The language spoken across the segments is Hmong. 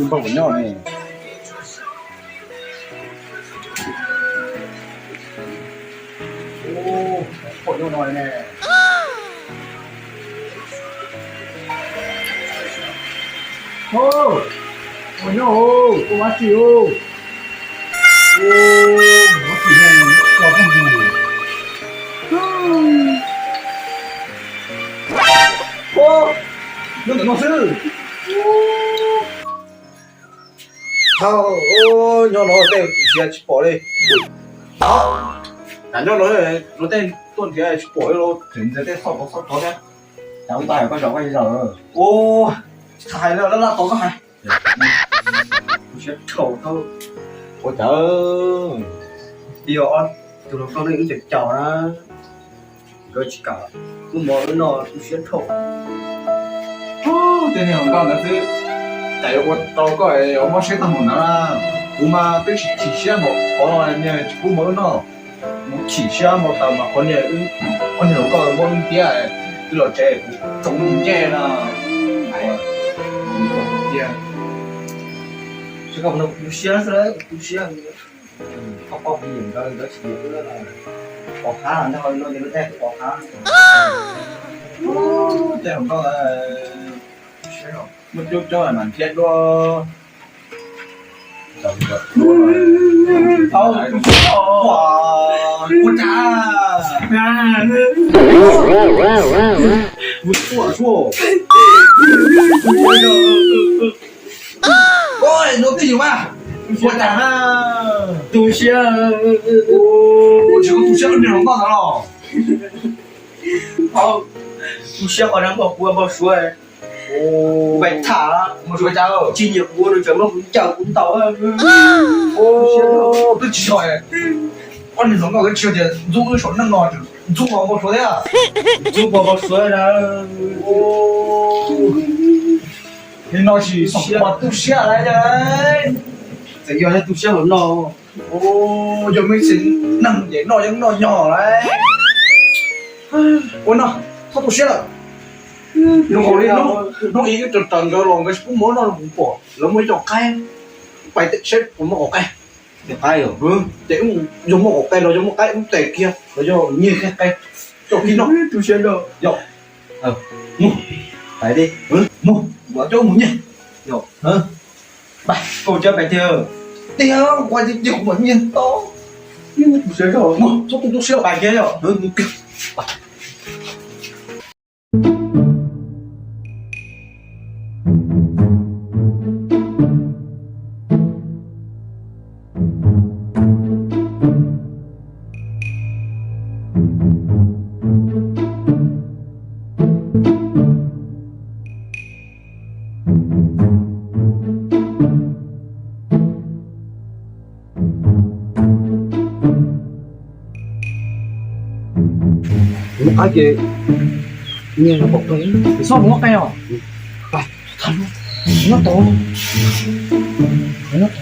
Koj puas nyob ne? Ua, pom nyob no ne. Ua, puas nyob os, koj ua dab tsi os? Ua, ua dab tsi no, koj mus. Ua, nyob ntawm no xwb. Nyob no tej nrhiav tsis pom li. Cas nyob no luag tej tuaj nrhiav tsis pom li, tseem ntxias tej xauj tod xauj tod thiab. Cas ua tau hais koj zaum koj zaum. Ua, tsis hais li, laj laj tos koj hais. Siab dhau. Ua cas yog tus hluas nkauj no wb caum caum na, nkawd tsis kam pub mov wb noj, tu siab dhau. Tej niag hluas nkauj ntawd xwb, cas yuav ua rau koj mob siab tag npaum ntawd na. Kuv mas twb chim siab npaum qhov niag tsis pub mov wb noj, kuv chim siab npaum tas mas qhov niag, qhov niag hluas nkauj mob wb ntiab, wb los tsev kuv tsoov ncej na. Ua, tu siab xwb, tu siab, koj paub kuv nyiam nkawd, nkawd tsis nyiam wb, pov hab ntag, no ces lub caij pov hab. Tej hluas nkauj muaj coob coob mas nrhiav dua. Ua cas, ua, ua, ua, no twj ywm mas, ua cas, tu siab, tsis tu siab lub niag hluas nkauj ntawd los. Tu siab qhov nab npog kuv npog suav, kuv pais tham, tsis nyiam kuv nws tseem muab kuv ncaws kuv ntaus. Twb tsis yog, ob niag hluas nkauj twb tsis yog tias ntxub wb saum neej no, ntxub npog suav thiab, ntxub npog suav na. Li no tsis xav tu siab lawm. Txawm yog tu siab los no, yog me ntxhais neeg ces noj yeej noj nyog lawm. Ua no, txhob tu siab lawm. Hnub ib wb raws raws nkawd los nkawd tsis pub mov noj, kuv pom lawv muaj ib co qaib, pais saib puas muaj qaib. Ces yog muaj qaib los yog muaj qaib ub tes kiag los yog nyiag kiag qaib coj kib noj. Yog, mus, pais, mus, coj mus nyiag. Pais, koj coj pais tiag. Tiag, kuv tiag kuv mam nyiag tau. Mus, txhob tu tu siab, pais kiag yom. Muab qab ces, nyiag pom qe, txhob muab qe os. Nyob tod, nyob tod.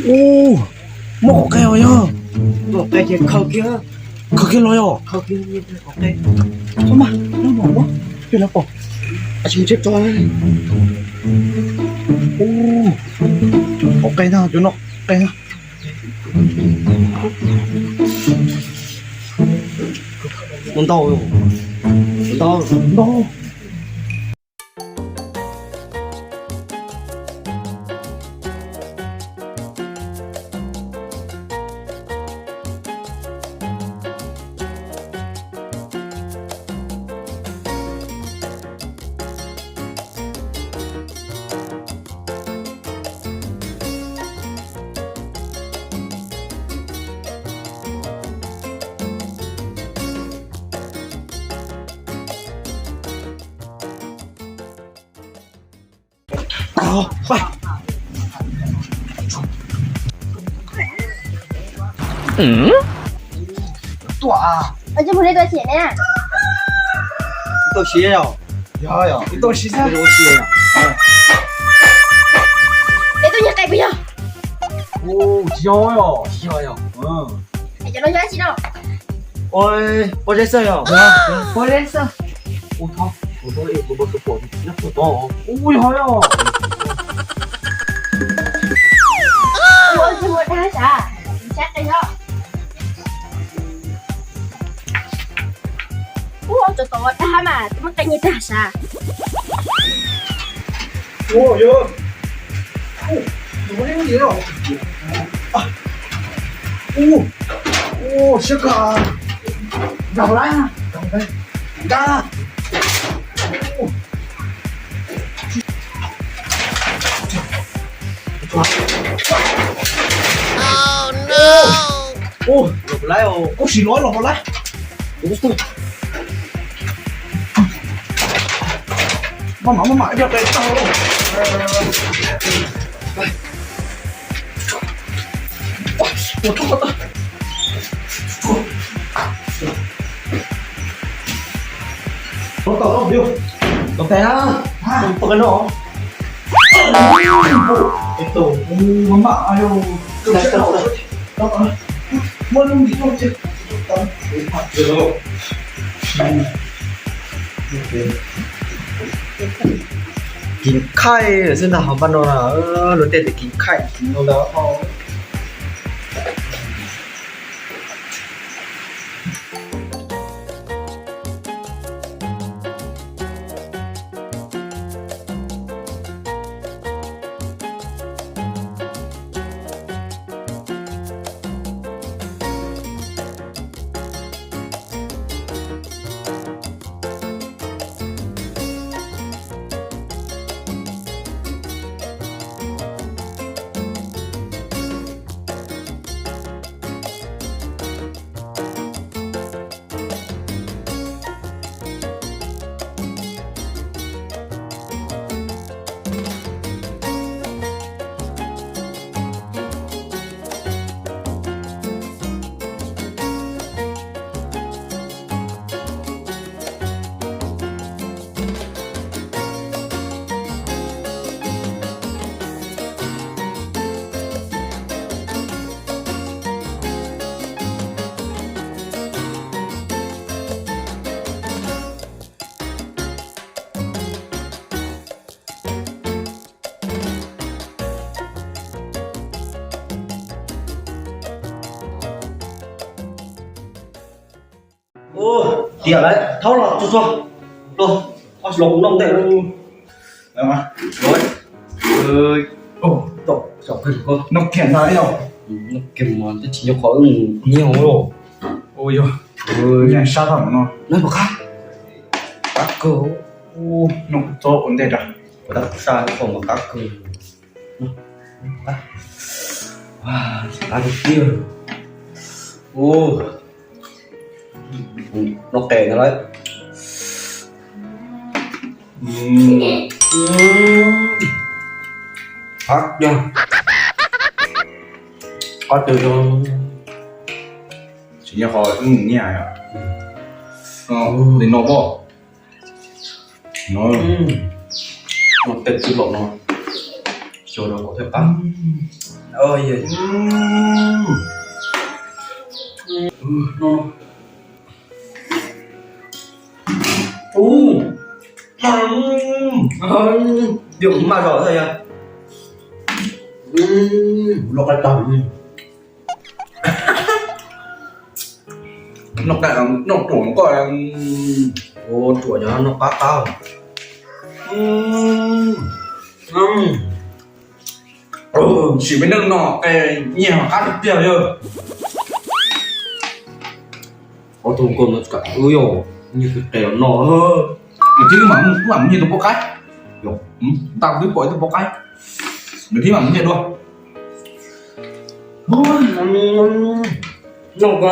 Ub, muaj qhov qe os yog. Qhov qe ces khaws kiag, khaws kiag los yog. Khaws kiag, khaws qe. Txhob mas, no mas ua, peb lawv pom. Tsis mus tsev tso. Ub, qhov qe ntag, cov no qe ntag. Ntau, ntau, ntau. Tuaj a. Ua tsis mus li tuaj siav ne. Tuaj siav yog. Yog yog, tuaj siav xwb. Tuaj siav yog. Es tuaj nyiag qe puas yog? Tsis yog yog, tsis yog yog. Es cov no yog dab tsi no? Ua, pob zeb xwb yog. Pob zeb xwb. Ua thaub, ua thaub, ua thaub, ua thaub, ua thaub. Ua yog yog. Ua tsis mus dag sav, saib qe yog. Ua tau tau dag mas twb muab qe nyiag tag sav. Ua yog. Ua, ua, siab kawg. Nkag hauv lawm, nkag. Ua, los hauv lawm, koj sim los los hauv lawm. Maj mam maj mam ib pliag pem tau. Ua, tau tau tau, tau tes na, tau tes no. Tus maj mam, muab lub mis tuaj cia. Kis khaij xwb ntag, hauv npaj no na, luag tej tias kis khaij kis no ntag. Tiam lawm, thaub los txog txog, los, los kuv noj ntej. Noj kiag ntag yog. Noj kiag mas twb tsis nyob qhov wb mus nyiag los. Ua yog, nyiag sab tag no. Noj puas qab? Qab kawg. Noj txob ua ntej rau. Kuv tab kuv sab koj mas qab kawg. Qab tiag tiag. Noj qe ntag lauj. Qab tiag. Qab tiag. Tsis nyob qhov wb mus nyiag. Li no pob. No, no tej txwj lom no, xyuas rau kom thiaj qab. Ub, no, ub, no, ub, diam maj zog thiab yog. Loj qab tag. Noj qab, noj ruam koj. Ua ruam yog noj qab qab. Sim me neej no qe nyiag qab tiag tiag yog. Ob tug nkauj no kam wb yog nyiag qe los no. Mas tib mam mus nyiag tus poj qaib. Yog, ntag twb pom ib tug poj qaib. Nws tib mam mus nyiag dua. Noj ko.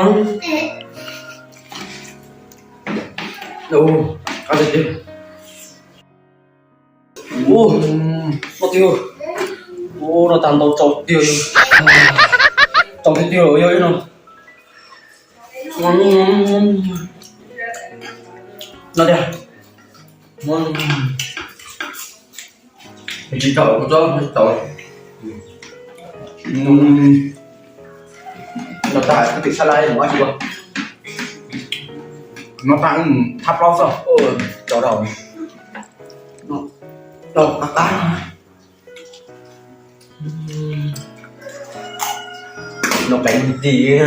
Ua, noj tiag. Ua, noj tag ntau tsau tiag. Tsau tiag tiag yog ib no. No tiag. Tsis tau, tsis tau. No tas, twb tim sab laij mus dab tsi ua. No tas, thab plaub xwb. Cov rau, no qab qab. No qab ti.